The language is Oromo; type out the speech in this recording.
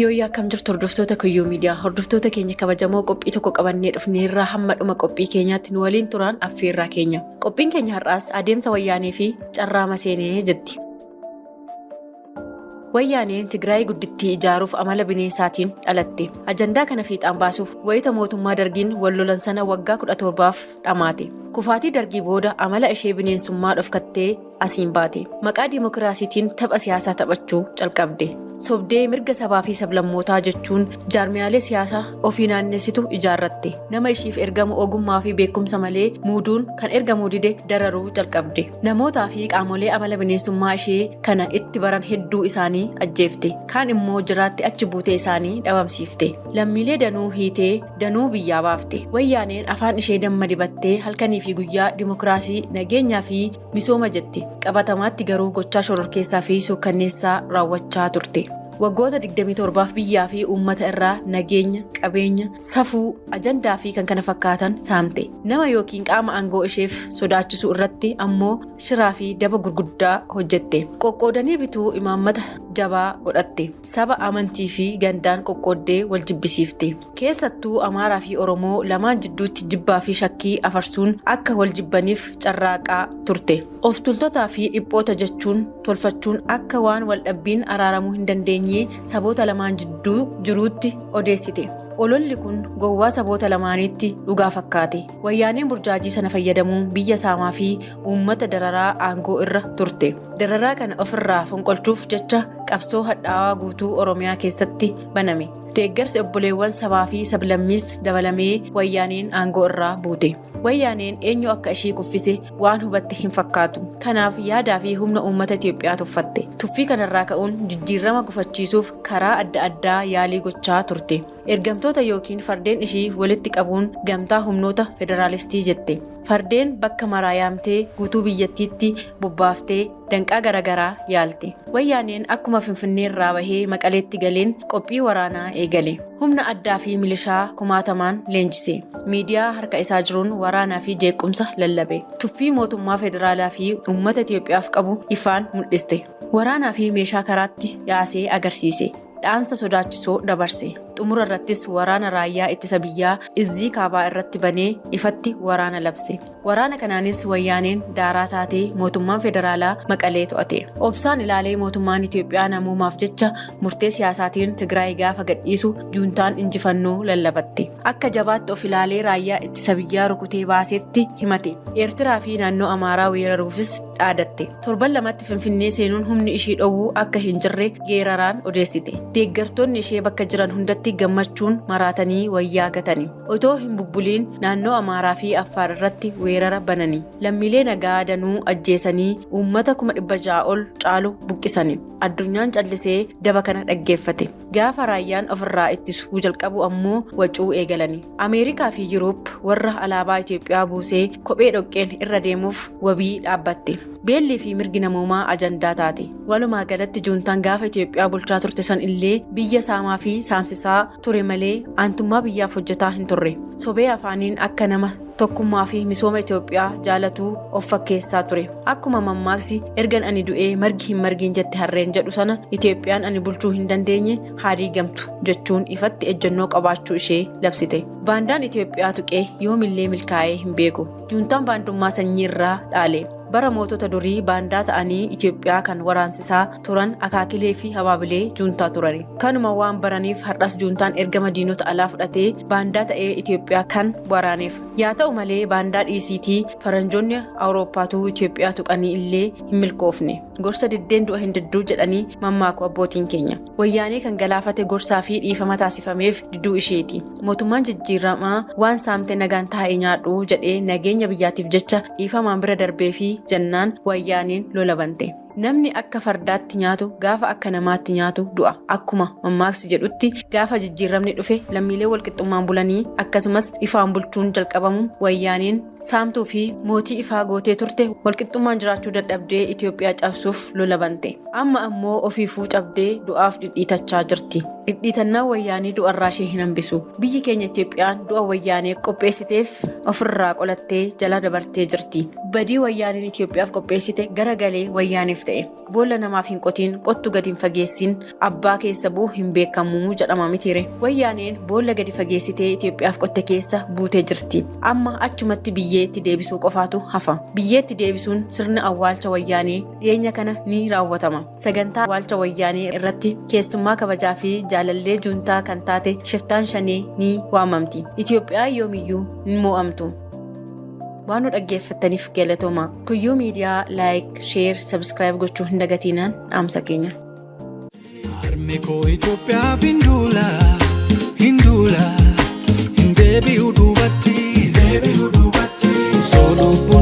Yooyyaa akkam jirtu hordoftoota Kuyyuu Miidiyaa. Hordoftoota keenya kabajamoo qophii tokko qabannee dhufneerraa hamma dhuma qophii keenyaatti nu waliin turaan affeerraa keenya. Qophiin keenya har'aas adeemsa wayyaanee fi carraa maseenee jetti. Wayyaaneen Tigraay guddittii ijaaruuf amala bineensaatiin dhalatte. Ajandaa kana fiixaan baasuuf wayita mootummaa Dargiin wal lolan sana waggaa 17f dhamaate. Kufaatii Dargii booda amala ishee bineensummaa dhofkattee asiin baate. Maqaa diimokiraasiitiin tapha siyaasaa taphachuu calqabde. Sobdee mirga sabaa fi sablammootaa jechuun jaarmiyaalee siyaasaa ofii naannessitu ijaarratte. Nama ishiif ergamu ogummaa fi beekumsa malee muuduun kan ergamuu dide dararuu calqabde. Namootaa fi qaamolee amala bineensummaa ishee kana itti baran hedduu isaanii ajjeefte. Kaan immoo jiraatti achi buutee isaanii dhabamsiifte. Lammiilee danuu hiitee danuu biyyaa baafte. Wayyaaneen afaan ishee damma dibattee halkanii fi guyyaa dimokiraasii, nageenyaa fi misooma jetti. Qabatamaatti garuu gochaa shororkeessaa fi suukkanneessaa raawwachaa turte. Waggoota 27f biyyaa fi uummata irraa nageenya, qabeenya, safuu, ajandaa fi kan kana fakkaatan saamte. Nama yookiin qaama aangoo isheef sodaachisuu irratti ammoo shiraa fi daba gurguddaa hojjette. Qoqqoodanii bituu imaammata jabaa godhatte. Saba, amantii fi gandaan qoqqooddee wal jibbisiifte. Keessattuu Amaaraa fi Oromoo lamaan jidduutti jibbaa fi shakkii afarsuun akka wal jibbaniif carraaqaa turte. Of tuultotaa fi dhiphoota jechuun tolfachuun akka waan wal dhabbiin araaramuu hin dandeenyee saboota lamaan jidduu jiruutti odeessite. Ololli kun gowwaa saboota lamaaniitti dhugaa fakkaate. Wayyaaneen burjaajii sana fayyadamuun biyya saamaa fi uummata dararaa aangoo irra turte. Dararaa kana ofirraa fonqolchuuf jecha qabsoo hadhaawaa guutuu Oromiyaa keessatti baname. Deeggarsi obboleewwan sabaa fi sablammiis dabalamee wayyaaneen aangoo irraa buute. Wayyaaneen eenyu akka ishii kuffise waan hubatte hin fakkaatu. Kanaaf yaadaa fi humna uummata Itoophiyaa tuffatte. Tuffii kanarraa ka'uun jijjiirama gufachiisuuf karaa adda addaa yaalii gochaa turte. Ergamtoota yookiin fardeen ishii walitti qabuun gamtaa humnoota federaalistii jette. Fardeen bakka maraa yaamtee guutuu biyyattiitti bobbaaftee danqaa garaagaraa yaalte. Wayyaaneen akkuma Finfinneerraa bahee Maqaleetti galeen qophii waraanaa eegale. Humna addaa fi milishaa kumaatamaan leenjise. Miidiyaa harka isaa jiruun waraanaa fi jeequmsa lallabe. Tuffii mootummaa federaalaa fi uummata Itoophiyaaf qabu ifaan mul'iste. Waraanaa fi meeshaa karaatti yaasee agarsiise. Dhaansa sodaachisoo dabarse. Xumura irrattis waraana raayyaa ittisa biyyaa izzii kaabaa irratti banee ifatti waraana labse. Waraana kanaanis wayyaaneen daaraa taatee mootummaan federaalaa Maqalee to'ate. Obsaan ilaalee mootummaan Itoophiyaa namoomaaf jecha murtee siyaasaatiin Tigraay gaafa gadhiisu juuntaan injifannoo lallabatte. Akka jabaatti of ilaalee raayyaa ittisa biyyaa rukutee baasetti himate. Eertiraa fi naannoo Amaaraa weeraruufis dhaadatte. Torban lamatti Finfinnee seenuun humni ishii dhowwuu akka hin jirre geeraraan odeessite. Deeggartoonni ishee bakka jiran hundatti gammachuun maraatanii wayyaa gatani. Otoo hin bubbuliin naannoo Amaaraa fi Affaar irratti weerara banani. Lammiilee nagaa danuu ajjeesanii uummata 600,000 ol caalu buqqisani. Addunyaan callisee daba kana dhaggeeffate. Gaafa raayyaan ofirraa ittisuu jalqabu ammoo wacuu eegalani. Ameerikaa fi Yuuroop warra alaabaa Itoophiyaa buusee kophee dhoqqeen irra deemuuf wabii dhaabbatte. Beellii fi mirgi namoomaa ajandaa taate. Walumaa galatti juuntaan gaafa Itoophiyaa bulchaa turte san illee biyya saamaa fi saamsisaa ture malee aantummaa biyyaaf hojjetaa hin turre. Sobee afaaniin akka nama tokkummaa fi misooma Itoophiyaa jaalatuu of fakkeessaa ture. Akkuma mammaaksi ergan ani du'ee margi hin margiin jette harreen jedhu sana Itoophiyaan ani bulchuu hin dandeenye haa diigamtu jechuun ifatti ejjennoo qabaachuu ishee labsite. Baandaan Itoophiyaa tuqee yoomillee milkaa'ee hin beeku. Juuntaan baandummaa sanyii irraa dhaale. Bara mootota durii baandaa ta'anii Itoophiyaa kan waraansisaa turan akaakilee fi habaabilee juuntaa turani. Kanuma waan baraniif har'as juuntaan ergama diinota alaa fudhatee baandaa ta'ee Itoophiyaa kan waraaneef. Yaa ta'u malee baandaa dhiisiitii faranjoonni Awurooppaatuu Itoophiyaa tuqanii illee hin milkoofne. Gorsa diddeen du'a hin didduu jedhanii mammaaku abbootiin keenya. Wayyaanee kan galaafate gorsaa fi dhiifama taasifameef diduu isheeti. Mootummaan jijjiiramaa waan saamte nagaan taa'ee nyaadhu jedhee nageenya biyyaatiif jecha dhiifamaan bira darbee fi jennaan wayyaaneen lola bante. Namni akka fardaatti nyaatu gaafa akka namaatti nyaatu du'a. Akkuma mammaaksi jedhutti gaafa jijjiiramni dhufe lammiilee walqixxummaan bulanii akkasumas ifaan bulchuun jalqabamu wayyaaneen saamtuu fi mootii ifaa gootee turte walqixxummaan jiraachuu dadhabdee Itoophiyaa cabsuuf lola bante. Amma ammoo ofiifuu cabdee du'aaf dhidhiitachaa jirti. Dhidhiitannaan wayyaanee du'arraa ishee hin hambisu. Biyyi keenya Itoophiyaan du'a wayyaanee qopheessiteef ofirraa qolattee jala dabartee jirti. Badii wayyaaneen Itoophiyaaf qopheessite garagalee wayyaaneef maaliif ta'e? Boolla namaaf hin qotiin, qottu gadi hin fageessin, abbaa keessa bu'u hin beekamu jedhama mitiire. Wayyaaneen boolla gadi fageessitee Itoophiyaaf qotte keessa buutee jirti. Amma achumatti biyyeetti deebisuu qofaatu hafa. Biyyeetti deebisuun sirna awwaalcha Wayyaanee dhiyeenya kana ni raawwatama. Sagantaa awwaalcha Wayyaanee irratti keessummaa kabajaa fi jaalallee juuntaa kan taate Shiftaan Shanee ni waamamti. Itoophiyaa yoomiyyuu hin mo'amtu. Waan nu dhaggeeffattaniif galatoomaa. Kuyyuu Miidiyaa like, share, subscribe gochuu hin dagatiinaan dhaamsa keenya. Harmi koo Itoophiyaaf hin duula, hin duula, hin deebi'u duubatti, hin deebi'u duubatti. Osoo lubbuun